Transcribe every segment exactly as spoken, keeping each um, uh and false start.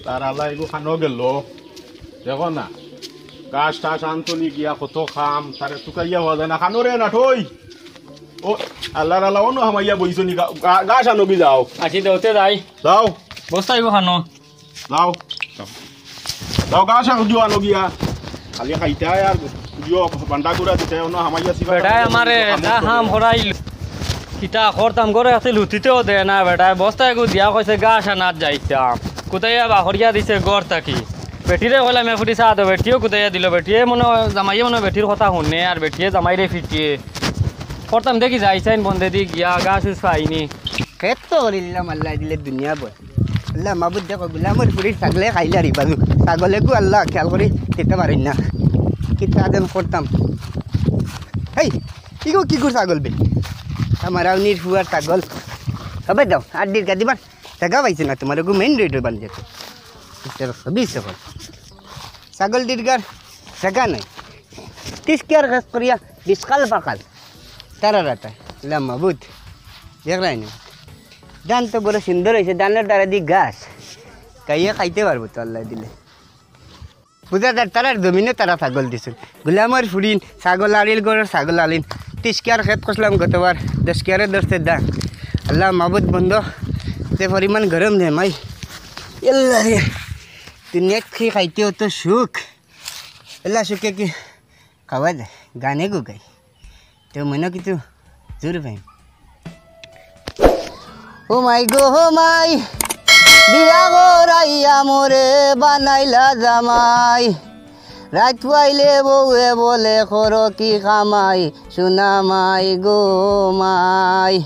তার আলা এগু খানো গেল, দেখো না, গাছ টাছ আনতনি গিয়া কত কাম, তারে তুকাইয়া হওয়া যায় না, খানো রে না ঠই। ও আল্লাহর আলা, অনো হামাইয়া বইছো নি, গা-, গা-, গাছ আনো গি যাও। আছি দেওতে যাই। যাও। বস্তা এগু খানো। যাও। যাও, গাছ আনো দিও, আনো গিয়া। খালি খাইতায় আর দিও, বান্ডা গুড়া দিতায়, অনো হামাইয়া সিবা বেটায় আমারে খানো এটা করে। হাম হরাইল। কিতা করতাম, ঘরে আছে লুটিতেও দেয় না বেটায়। বস্তা এগু দিয়া কইছে গাছ আনাত যাইতাম। কুদাইয়া বাহরিয়া দিছে ঘর থাকি। বেটিরে কইলাম, "এ ফুটি চা দেও।" বেটিও কুদাইয়া দিল। বেটিয়ে মনো, জামাইয়ে মনো বেটির কথা হুনে, আর বেটিয়ে জামাইরে ফিটিয়ে। করতাম দেখি যাই চাইন বন্দে দি গিয়া গাছ উছ পাইনি। খেত তো করিলাম, আল্লায় দিলে দুনিয়া বয়। আল্লাহ মাবুদ, দেখো, গুলামর ফুরির ছাগলে খাইলা রে বাজু। ছাগলেগু আল্লাহ খেয়াল করি দিতে পারেন না। কিতা যেন করতাম। এই, ইগো কিগুর ছাগল বে? আমার আউনির ফুয়ার ছাগল। হবে দাও, আর দীর্ঘা দিবার জাগা পাইছে না তোমার, ওগু মেইন রোডে বান্ধে তো। ইতার সবই ছাগল। ছাগল দীর্ঘার জাগা নাই। তিস কিয়ার খেত করিয়া বিশকাল ফাকাল। তারা রাতা। আল্লাহ মাবুদ। দেখলাই না? ধান তো বড় সুন্দর হইছে, ধানর দ্বারা দি গাছ। খাইয়ে খাইতে পারবো তো আল্লাহ দিলে। বুঝা যার তারার জমিনে তারা ছাগল দিছইন। গুলামর ফুরিন, ছাগল আলিল, ঘরর ছাগল আলিল। তিস কিয়ার খেত করছিলাম গতবার, দশ কিয়ারে ধরছে দা। আল্লাহ মাবুদ বন্দ, যে পরিমাণ গরম রে মাই। আল্লাহ রে, দুনিয়াত কি খাইতে অত সুখ। আল্লাহ সুখে কি খাওয়া যায়? গানেগু গাই। তো মনো কিছু জোর পাইম। ও মাই গো, ও মাই, বিয়া করাইয়া মোরে বানাইলা জামাই। রাইত পাইলে বউয়ে বলে, "করো কি কামাই, সোনা মাই গো মাই।"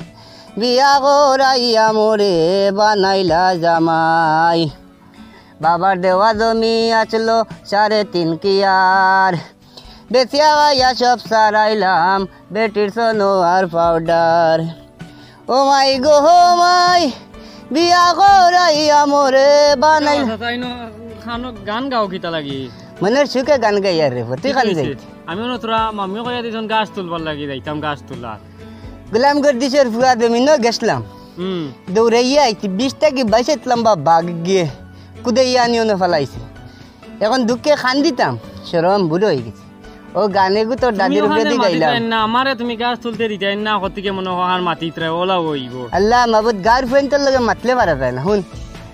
বিয়া করাইয়া মোরে বানাইলা জামাই। বাবার দেওয়া জমি আছলো সাড়ে তিন কিয়ার। বেচিয়া খাইয়া সব সারাইলাম, বেটির সোনো আর পাউডার। ও মাই গো, ও মাই, বিয়া করাইয়া মোরে বানাই। আচ্ছা, তাই ন, খানো গান গাও কিতা লাগি? মনের সুখে গান গাই আর রে, তুই গান গাই। আমি মনে তোরা মামিও কইয়া দিছন গাছ তুলবার লাগি, যাইতাম গাছ তুলা। গোলাম গর্দিশর ফুয়া জমিনো গেছলাম। হুম। দৌড়াইয়া আইছি, বিশ থাকি বাইশ হাত লম্বা বাঘ গিয়ে কুদাইয়া আনি অনো ফালাইছে। এখন দুঃখে কান্দিতাম, শরম বুড়ো হয়ে গেছে। ও গানেগু তোর দাদির উপরে দি গাইলাম। না, আমারে তুমি গাছ তুলতে দিতায় না, কতিকে মনে হয় আর মাতিত রে, ওলা হইব। আল্লাহ মাবুদ, গার ফ্রেন্ডর লগে মাতলে পারা যায় না, হুন।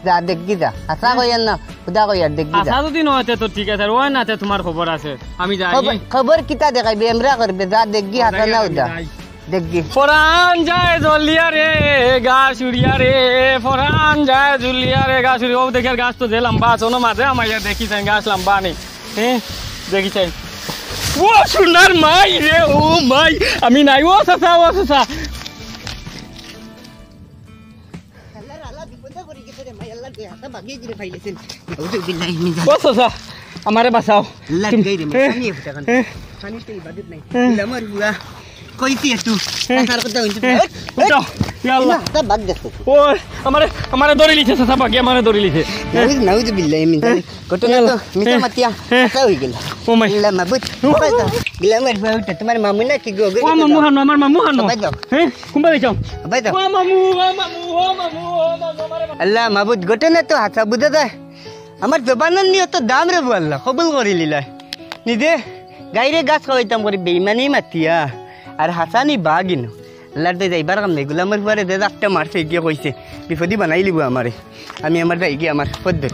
যা দেখগি যা, হাছা কইয়ার না, খুদা কইয়ার দেখগি যা। হাছা যদি নয়, তে তো ঠিক আছে, আর ওই না, তে তোমার খবর আছে, আমি যাই। খবর, খবর কিতা দেখাইবে, এমরা করবে, যা দেখগি হাছা না উদা। দেখি। পরান যায় জ্বলিয়া রে, গাছ উড়িয়া রে, পরান যায় জ্বলিয়া রে, গাছ উড়িয়া। ও দেখি আর গাছ তো যে লম্বা আছে, অনো মাঝে আমার ইয়া দেখি চাই, গাছ লম্বা নেই। হ্যাঁ, দেখি চাই। ও সোনার মাই রে, ও মাই, আমি নাই, ও চাচা, ও চাচা। আল্লাহ, আল্লাহ, বিপদে পড়ি গেছে রে, মাই আল্লাহ, দে, হাতা ভাগিয়ে গিরে ফাইলেছেন। নাউজুবিল্লাহি মিন জালিক। ও চাচা, আমারে বাঁচাও। আল্লাহ, তুমি গাই রে, মাই, হ্যাঁ? পানি ফুটা খান। হ্যাঁ? পানি তো ইবাদত নাই। হ্যাঁ। ইলা আমার বুয়া। কইছি একটু। হ্যাঁ। তার কথা হইছে। হ্যাঁ। এই, এই, উঠাও। ইয়া আল্লাহ। না, তা বাদ দেখো। ও, আমারে, আমারে ধরে লিছে, চাচা, বাগে আমারে ধরে লিছে। নাউজ-, নাউজুবিল্লাহি মিন জালিক। হ্যাঁ। ঘটনা তো মিছা মাতিয়া। হ্যাঁ। কথা হই গেল। ও মাই। আল্লাহ মাবুদ। ও। ইলা আমার বুয়া উঠা, তোমার মামু না কি গো? ও মামু হানো, আমার মামু হানো। সবাই যাও। হ্যাঁ? কুম্বা যাইতাম। আব্বাই যাও। ও মামু, ও মামু, ও মামু, ও মামু, আমারে মামু। আল্লাহ মাবুদ, ঘটনা তো হাছা বুঝা যায়। আমার জবানর নিয়ত তো দাম রে বুয়া আল্লাহ, কবুল করি লিলায়। নিজে গাইরে গাছ খাওয়াইতাম করি বেইমানি মাতিয়া। আর হাছানি বাঘ ইনো। আল্লাহর দে যাইবার কাম নাই, গুলামর ফুয়ারে দে জাপটা মারছে, গিয়ে কইছে, বিপদি বানাই লিবো আমারে। আমি আমার যাই গিয়ে আমার পথ ধরি।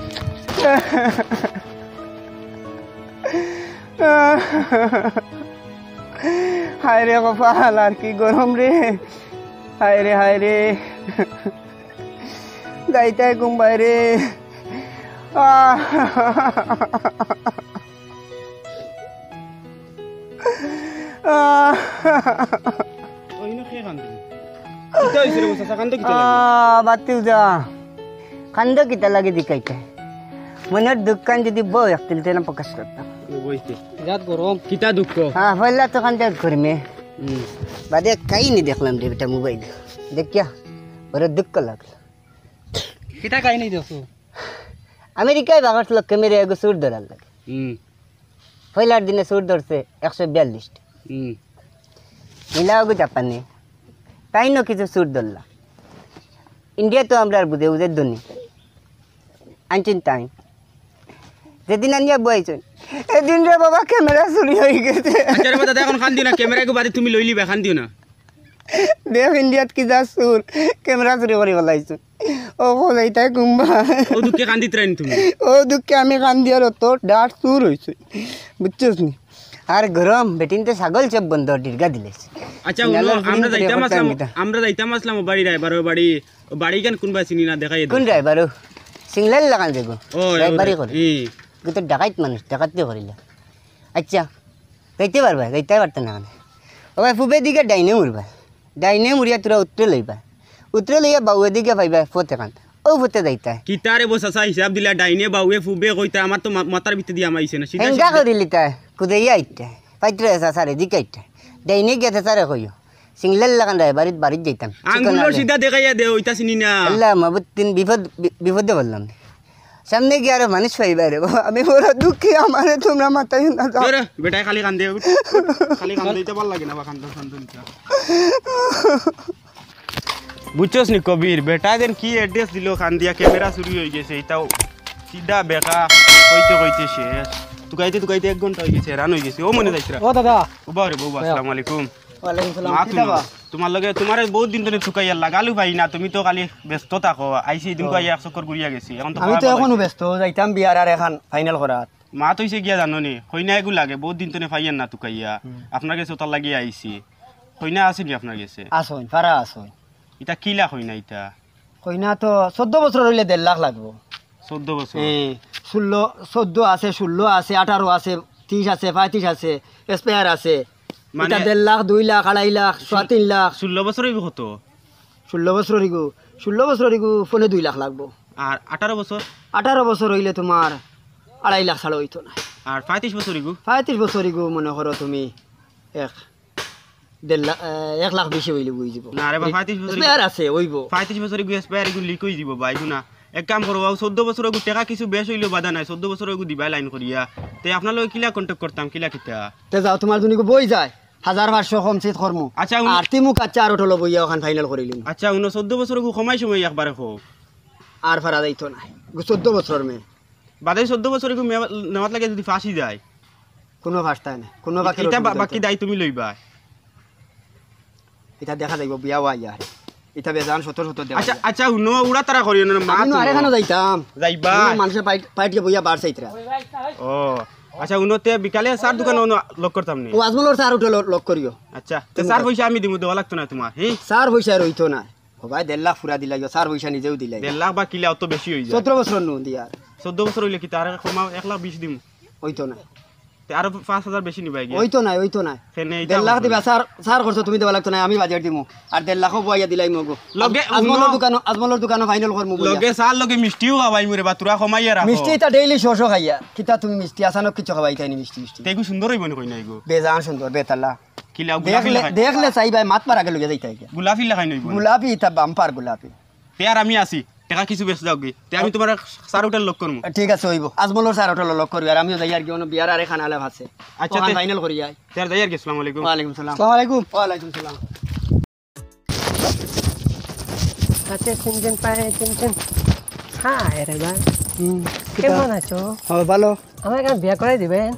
হায় রে কপাল, আর কি গরম রে। হায় রে, হায় রে। যাইতায় ঘুম বাইরে। আহ। আহ। ওই না, কে কান্দে? কিতা হইছে রে, চাচা, কান্দো কিতা লাগি? আহ, বাতিও যা। কান্দো কিতা লাগি দিকাইতে? মনের দুঃখখান যদি বউ এক তিলতে না প্রকাশ করতাম। ও বইতে। বিরাট গরম। কিতা দুঃখ? হ্যাঁ, পয়লা তো কান্দে ঘুরমে। হুম। বাদে কাহিনী দেখলাম রে বেটা মোবাইল। দেখিয়া ওরে দুঃখ লাগলো। কিতা কাহিনী দেখছো? আমেরিকায় বাগার লোককে মেরে এগো চুর ধরার লাগে। হুম। পয়লার দিনে চুর ধরছে একশো বিয়াল্লিশটা। হুম। মিলাওগো জাপানে। তাইনও কিছু চুর ধরলা। ইন্ডিয়া তো আমরার বুঝে বুঝে ধনী। আনছেন তাই। যেদিন আনিয়া বইছইন, এদিন রে বাবা ক্যামেরা চুরি অইগেছে। আচ্ছা রে বা দাদা, অখন কান্দিও না, ক্যামেরা এগু বাদে তুমি লইলিবা, কান্দিও না। দেখ ইন্ডিয়াত কিতা চুর, ক্যামেরা চুরি করি ফালাইছইন। ও, ও যাইতায় কুনবা। ও দুঃখে কান্দিতরায়নি তুমি? ও দুঃখে আমি কান্দি আর অত ডাট চুর অইছে, বুঝছস নি? আর গরম, বেটিন্তে ছাগল সব বন্দর ডিরগা দিলাইছে। আচ্ছা, হুনো, আমরা যাইতাম আছলাম, আমরা যাইতাম আছলাম ও বাড়ি, ড্রাইভারর বাড়ি। ও বাড়ি কেন কুনবায় চিনি না, দেখাইয়া দেও। কুন ড্রাইভার? ও সিংলাল লাখান দেখো। ও, ড্রাইভারি করে। ই। কিন্তু ডাকাইত মানুষ, ডাকাতি করিলা। আচ্ছা, যাইতে পারবায়, যাইতে পারতায় না কেনে? ও ভাই, পুবে দিকে ডাইনে মুড়বায়, ডাইনে মুড়িয়া তোরা উত্তরে লইবায়, উত্তরে লইয়া বাউয়ে দিকে পাইবায় পথ এখান, ও পথে যাইতায়। কিতা রে বা চাচা, হিসাব দিলা, ডাইনে বাউয়ে পুবে কইতা, আমার তো মা-, মাথার ভিতরে দিয়া মাইছে না, সিধা হেঙ্গা সিধা। করিলিতায়, কুদাইয়া আইতায়, পাইতরে চাচারে জিকাইতায়, ডাইনে গিয়া চাচারে কইও, সিংলাল লাখান ড্রাইভারিত বাড়িত যাইতাম। আঙ্গুলো সিধা দেখাইয়া দেও, ইতা চিনি না। আল্লাহ মাবুদ, তিন বিপদ, বি-, বিপদে বললাম। সামনে গিয়া আরো মানুষ পাইবায় রে বা। আমি বড় দুঃখী, আমারে তোমরা মাথায় না যাও। বেটায় খালি কান্দে, উঠ। খালি কান্দে, ইতা ভালা লাগে না বা কান্দন কান্দন ইতা। বুঝছস নি কবির, বেটায় যেন কি অ্যাড্রেস দিলো, কান্দিয়া ক্যামেরা চুরি অইগেছে, ইতাও সিধা বেকা, কইতে কইতে শেষ। তুকাইতে তুকাইতে এক ঘন্টা অইগেছে, হেরান অইগেছি। ও মনে যাইতরা। ও দাদা। ও বাবা রে বাবা, আসসালামু আলাইকুম। ওয়ালাইকুম সালাম। মা, কিতা তুমি, বা? তুমার লগে, তুমারে বউত দিন ধরি তুকাইয়ার, লাগালু পাই না, তুমি তো খালি ব্যস্ত থাকো। আইছি, এদিন আইয়া এক চক্কর ঘুরিয়া গেছি। অখন তো আমি তো এখনো ব্যস্ত, যাইতাম বিয়ার আর এখান ফাইনাল করাত। মাত অইছে গিয়া জানো নি, কইনা এগু লাগে, বউত দিন তনে পাইয়ার না তুকাইয়া। হুম। আপনার গেছে ওটার লাগি আইছি। কইনা আছে নি আপনার গেছে? আছইন, ফারা আছইন। ইতা কিলা কইনা ইতা? কইনা তো চৌদ্দ বছর অইলে দেড় লাখ লাগবো। চৌদ্দ বছর? এ, ষোলো, চৌদ্দ আছে, ষোলো আছে, আঠারো আছে, তিরিশ আছে, পঁয়ত্রিশ আছে, এক্সপায়ার আছে। মানে ইতা দেড় লাখ, দুই লাখ, আড়াই লাখ, সোয়া তিন লাখ। ষোলো বছর অইবো কত? ষোলো বছর অইগু, ষোলো বছর অইগু পৌনে দুই লাখ লাগবো। আর আঠারো বছর? আঠারো বছর অইলে তুমার আড়াই লাখ ছাড়া অইতো না। আর পঁয়ত্রিশ বছর অইগু? পঁয়ত্রিশ বছর অইগু মনে করো তুমি এক, দেড় লাখ, এ, এক লাখ বিশে অইলে অইযিবো। না রে বা, পঁয়ত্রিশ বছর অইগু। এক্সপায়ার আছে, অইবো। পঁয়ত্রিশ বছর অইগু এক্সপায়ার, ইগু লিক অইযিবো বা, ইগু না। এক কাম করো, চৌদ্দ বছর অইগু টেকা কিছু বেশ অইলেও বাধা নাই, চৌদ্দ বছর অইগু দিবায় লাইন করিয়া। তে আপনার লগে কিলা কন্ট্যাক্ট করতাম, কিলা কিতা? তে যাও, তুমার জন্য ইগু বই যায়। হাজার পাঁচশো কম চিত করমু। আচ্ছা, উনি আর তিমু কাচ্চা আর হোটেলো বইয়া ওখান ফাইনাল করিলিমু। আচ্ছা, উনো চৌদ্দ বছর অইগু কমাই সময় একবারে কও। আর ফারা যাইতো না। ইগু চৌদ্দ বছর মেয়ে। বাদে চৌদ্দ বছর অইগু মেয়ে নেওয়াত লাগে যদি ফাঁসি যায়। কুনু ফাঁসতায় না। কুনু বাকি ইতা রসুন বা-, বাকি দায় তুমি লইবা। ইতা দেখা যাইবো বিয়া ওয়া ইয়ার। ইতা বেজান সত্তর সত্তর দেওয়া আচ্ছা, যায়। আচ্ছা, হুনো, উড়া তারা করিও না, মা আমি নু তুলো। আরেখানো যাইতাম। যাইবা? মানুষে পাইট, পাইটকে বইয়া বার চাইতরা। ও, আচ্ছা, হুনো তে বিকালে চার দোকানো লক করতাম নি। ও আজমলর চার উঠে লক করিও। আচ্ছা, তে চার পয়সা আমি দিমু, দেওয়া লাগতো না তুমার, হি? চার পয়সা রইতো না। ও ভাই, দেড় লাখ পুরা দিলাই, চার পয়সা নিজেও দিলাই। দেড় লাখ বা কিলা অত বেশি অই যায়। সতেরো বছর নু দিয়ার। চৌদ্দ বছর অইলে কিতা আর কমাও, এক লাখ বিশ দিমু। অইতো না। তে আরো পাঁচ হাজার বেশি নিবায় গিয়া। অইতো নায়, অইতো নায়। দেড় লাখ দিবা, চার, চার খরচ তুমি দেওয়া লাগতো নায়, আমি বাজেট দিমু। আর দেড় লাখও বইয়া দিলাই মগো। লগে আজ-, আজমলর উনো দোকানো, আজমলর দোকানো ফাইনাল করমু বইয়া। লগে চার লগে মিষ্টিও খাওয়াইমু রে বা, তুরা কমাইয়া রাখো। মিষ্টি ইতা ডেইলি শ শ খাইয়া। কিতা তুমি মিষ্টি আসানো কিচ্ছু খাওয়াইতায় নি মিষ্টি মিষ্টি। তে ইগু সুন্দর অইবো নি কইনা ইগু? বেজান সুন্দর, বেতালা। কিলা গোলাপি দেখলে, লাখান? দেখলে চাইবায় মাত পার আগে লইয়া যাইতায় গিয়া। গোলাপি লাখান অইবো নি? গোলাপি ইতা বাম্পার গোলাপি। তে আর আমি আছি, টেকা কিছু বেশ যাও গি। তে আমি তুমার চার হোটেল লক করমু। ঠিক আছে, অইবো। আজমলর চার হোটেল লক করবি, আর আমিও যাইয়ার গি, অনো বিয়ার আরেখান আলাপ আছে। আচ্ছা, ওখান তে ফাইনাল করিয়া আই। তে আর যাইয়ার গি, আসসালামু আলাইকুম। ওয়ালাইকুম সালাম। আসসালামু আলাইকুম। ওয়ালাইকুম সালাম। হাতে চিনচিন, পায়ে চিনচিন। হায় রে বা। হুম, কেমন আছো? হ্যাঁ, ভালো। আমার এখানে বিয়া করাই দিবেন?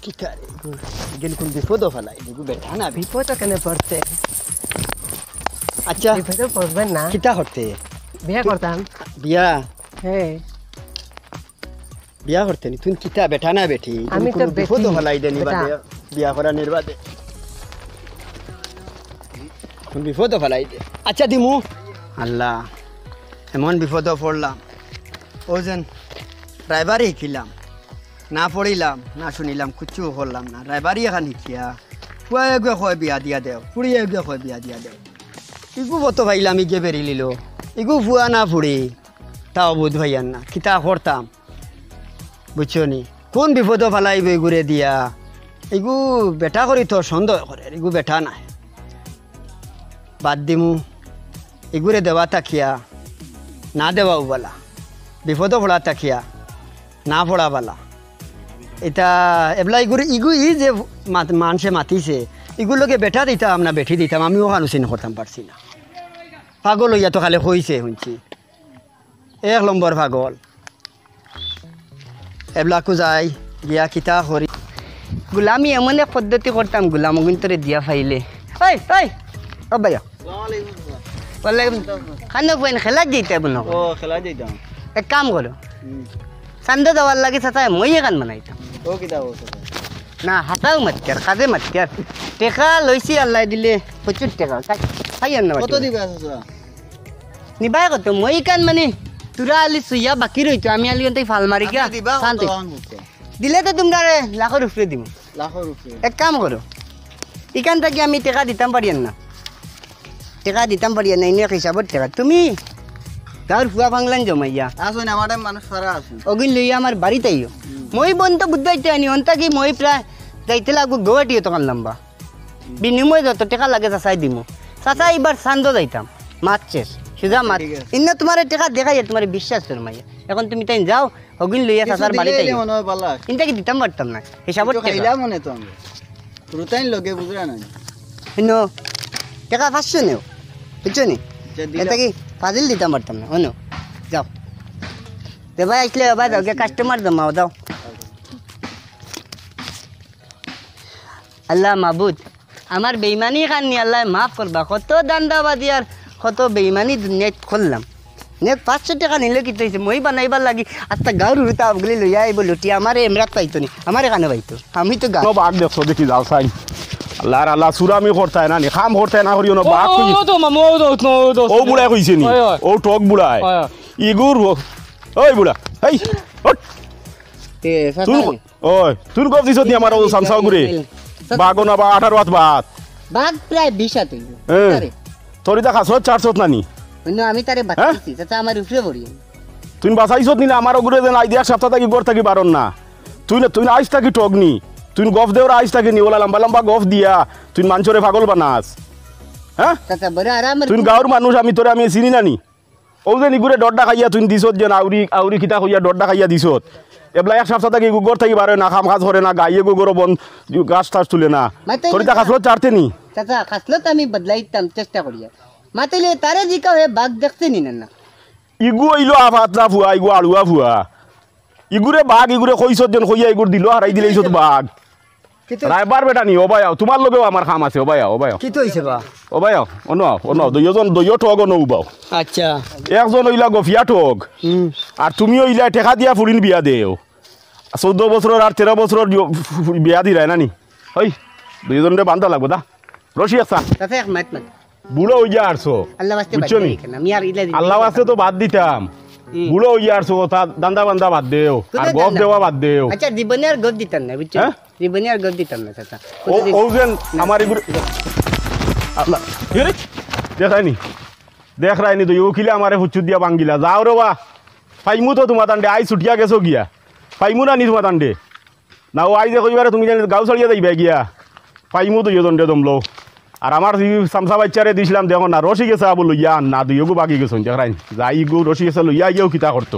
কিতা রে, ইগু, ইগু কুন বিপদো ফালাই, ইগু বেটা না। বিপদো কেনে পড়তে? আচ্ছা, বিপদো পড়বেন না। কিতা করতে? বিয়া করতাম। বিয়া? হ্যাঁ। বিয়া করতে নি, তুই কিতা বেটা না বেটি? আমি তো কুন বিপদো ফালাই দেনি বাদে, বিয়া করানির বাদে। কুন বিপদো ফালাই দে। আচ্ছা দিমু। আল্লাহ, এমন বিপদো পড়লাম। ও যেন ড্রাইভারি হিকিলাম। না পড়িলাম, না শুনিলাম, কুচ্ছু করলাম না। ড্রাইভারি এখান হিকিয়া, ফুয়া এগুয়ে কয় বিয়া দিয়া দেও, ফুড়ি এগুয়ে কয় বিয়া দিয়া দেও। ইগু বত পাইলাম, ইগে বেরিলিলো। ইগু ফুয়া না ফুড়ি, তাও বুঝ পাইয়ার না। কিতা করতাম? বুঝছো নি? কুন বিপদো ফালাইবো ইগুরে দিয়া? ইগু বেটা করি তো সন্দেহ করে, ইগু বেটা নায়। বাদ দিমু, ইগুরে দেওয়া থাকিয়া না দেওয়াউ বালা, বিপদো পড়া থাকিয়া না পড়া বালা। ইতা এবলা ইগুরে, ইগু ই যে মাত-, মানষে মাতিছে, ইগুর লগে বেটা দিতাম না বেটি দিতাম, আমি অখান চিন করতাম পারছি না। পাগল অইয়া তো খালি কইছে হুনছি, এক নম্বর পাগল। এবলাকু যাই, গিয়া কিতা করি। গুলামি এমন এক পদ্ধতি করতাম, গুলাম অগুইন্তরে দিয়া ফাইলে। ওই, ওই, ও ভাইয়া। ওয়ালাইকুম। খানো বইন খেলাত যাইতে বনো। ও, খেলাত যাইতাম। এক কাম করো। হুম। চান্দা দেওয়ার লাগি চাচা মই এখান বানাইতাম। ও, কিতা কও চাচা? না, হাতাও মাতকার, কাজে মাতকার। টেকা লইছি আল্লায় দিলে, প্রচুর টেকা। খাই, খাই আর না কত বাকি। দিবা চাচা? নিবায় কত? মই ইখান মানে, তুরা আলি সুইয়া বাকি রইতো, আমি আলি অন্তাই ফাল মারি গিয়া, আপনি দিবা কত শান্তি। আন করতে? দিলে তো তুমরারে লাখর উপরে দিমু। লাখর উপরে? এক কাম করো, ইখান থাকি আমি টেকা দিতাম পারিয়ার না, টেকা দিতাম পারিয়ার না, ইনো এক হিসাবর টেকা। তুমি গাঁওর ফুয়া ফাংলান জমাইয়া। আসুন, আমার টাইম মানুষ সারা আসুন। অগুইন লইয়া আমার বাড়িত আইও। হুম। মই বন্ধ বুদ্ধাইতে আনি, অন্তা কি মই প্রায় যাইতে লাগবো গুয়াহাটি অতখান লম্বা। বিনিময়ে যত টেকা লাগে চাচায় দিমু। চাচা, এবার চান্দো যাইতাম। মাত শেষ। সুজা মাত। ঠিক আছে। ইন্না তুমারে টেকা দেখাইয়া তুমারে বিশ্বাস জন্মাইয়া। এখন তুমি তাইন যাও, হগুইন লইয়া কিছু চাচার বাড়িত দিলে আইও। মনে হয় ভালা। ইনতা কি দিতাম পারতাম না। হিসাবর কিছু টেকা। খাইলাম মনে তো আমি। রুতাইন লগে বুঝরা না। ইনো, টেকা পাঁচশো নেও। বুঝছো নি? আচ্ছা, দিলাম। ইনতা কি ফাজিল দিতাম পারতাম না। অনো, যাও। তে ভাই আসলে, ভাই যাও, গিয়া কাস্টমার জমাও, যাও। আল্লাহ মাবুদ, আমার বেইমানি খান নি আল্লায় মাফ করবা। কত ধান্দাবাজি আর কত বেইমানি দুনিয়াত করলাম। নে পাঁচশো টেকা নিলে কিতা অইছে? মই বানাইবার লাগি আস্তা গাঁওর হুরুতা আবগুলি লইয়া আইবো লুটি, আমারে এমরাত পাইতো নি, আমারে কানো পাইতো? আমি তো গাঁও। অনো বাঘ দেখছো দেখি যাও চাইন। আল্লাহর আল্লাহ, চুরামি করতায় না নি, কাম করতায় না করিও না, বাঘ কই? ও তো মামু, ও তো, ও তো, ও তো। ও বুড়ায় কইছে নি? অয়, অয়। ও টক বুড়ায়। অয়, অয়। ইগুর ও-, ওই বুড়া, এই, ওঠ। এ, তুই চাচা। ওই, তুই গফ দিছত নি আমার ও সামসাও ঘুরে? বাঘ না বা আঠারো হাত বাঘ। বাঘ প্রায় বিশ হাত অইবো। হ্যাঁ। আরে। তোর ইতা খাসলত চারছত না নি? অন্য আমি তারে হ্যাঁ? বাঁচাইছি, চাচা আমার উপরে পড়ি। তুই বাঁচাইছত নি না? আমার ওগুরে যেন আইদি এক সপ্তাহ থাকি ঘর থাকি বারন না। তুই না, তুই না আইজ থাকি টক নি। তুই গফ দেওরা আইজ থাকি নি, ওলা লম্বা লম্বা গফ দিয়া তুই মানষরে পাগল বানাস। হ্যাঁ? চাচা, বড় আরাম। তুই গাঁওর মানুষ, আমি তোরে আমি চিনি না নি। অউ যে ইগুরে ডর দেখাইয়া তুই দিছত যে না, আউরি, আউরি কিতা কইয়া ডর দেখাইয়া দিছত। এবলা এক সপ্তাহ থাকি ইগু ঘর থাকি বারয় না, কাম কাজ করে না, গাইয়ে গু গরো বন, গাছ টাছ তুলে না। মাতে তোর ইতা না। খাসলত চারতে নি? চাচা, খাসলত আমি বদলাইতাম চেষ্টা করিয়া। মাতিলে তারে জিকাও হে বাঘ দেখছে নি না, না? ইগু অইলো আফাতলা ফুয়া, ইগু আড়ুয়া ফুয়া। ইগুরে বাঘ, ইগুরে কইছত যেন কইয়া ইগুর দিল হারাই দিলে ইছত বাঘ। কিতা? রায়বার বেটা নি, ও ভাই আও, তুমার লগেও আমার কাম আছে, ও ভাই আও, ও ভাই আও। কিতা অইছে বা? ও ভাই আও, অনো আও, অনো আও, দুইজন, দুইও টগ অনো উবাও। আচ্ছা। একজন অইলা গফিয়া টগ, হুম। আর তুমি অইলা টেকা দিয়া ফুড়িন বিয়া দেও। চৌদ্দ বছরর আর তেরো বছরর বিয়া দিরায় না নি? ওই, দুইজনরে বান্ধা লাগবো দা। রশি একসান। তাতে এক মাত মাত। বুড়া অইয়া আরছো। আল্লাহ ওয়াস্তে বাদ দেও নি? কেন? আমি আর ইলা দিন আল্লাহ ওয়াস্তে তো বাদ দিতাম। হুম। বুড়া অইয়া আরছো, তা দান্দা বান্দা বাদ দেও। আর গফ দেওয়া বাদ দেও। আচ্ছা, জীবনে আর গফ দিতাম না, বুঝছো? হ্যাঁ? জীবনে আর গফ দিতাম না, চাচা। ও, কোনোদিন ও যেন না। আমার ইগুরে, আল্লাহ, কি রে? দেখরায় নি? দেখরায় নি, দুইও কিলা আমারে হুচ্চু দিয়া ভাঙ্গিলা। যাও রে বা। পাইমু তো তুমার তান্ডে, আইজ ছুটিয়া গেছো গিয়া। পাইমু না নি তুমার তান্ডে? না, ও আইজে কইবারে তুমি জানি গাঁও ছাড়িয়া যাইবা গিয়া। পাইমু দুইও দণ্ডে দমলো। আর আমার ই চামচা বাইচ্চারে দিছলাম, দেখো না, রশি গেছে আবু লইয়া আন না, দুইওগু বাগি গেছইন, দেখরাইন। যাই গু রশি গেছে লইয়া আইয়াও কিতা করতো।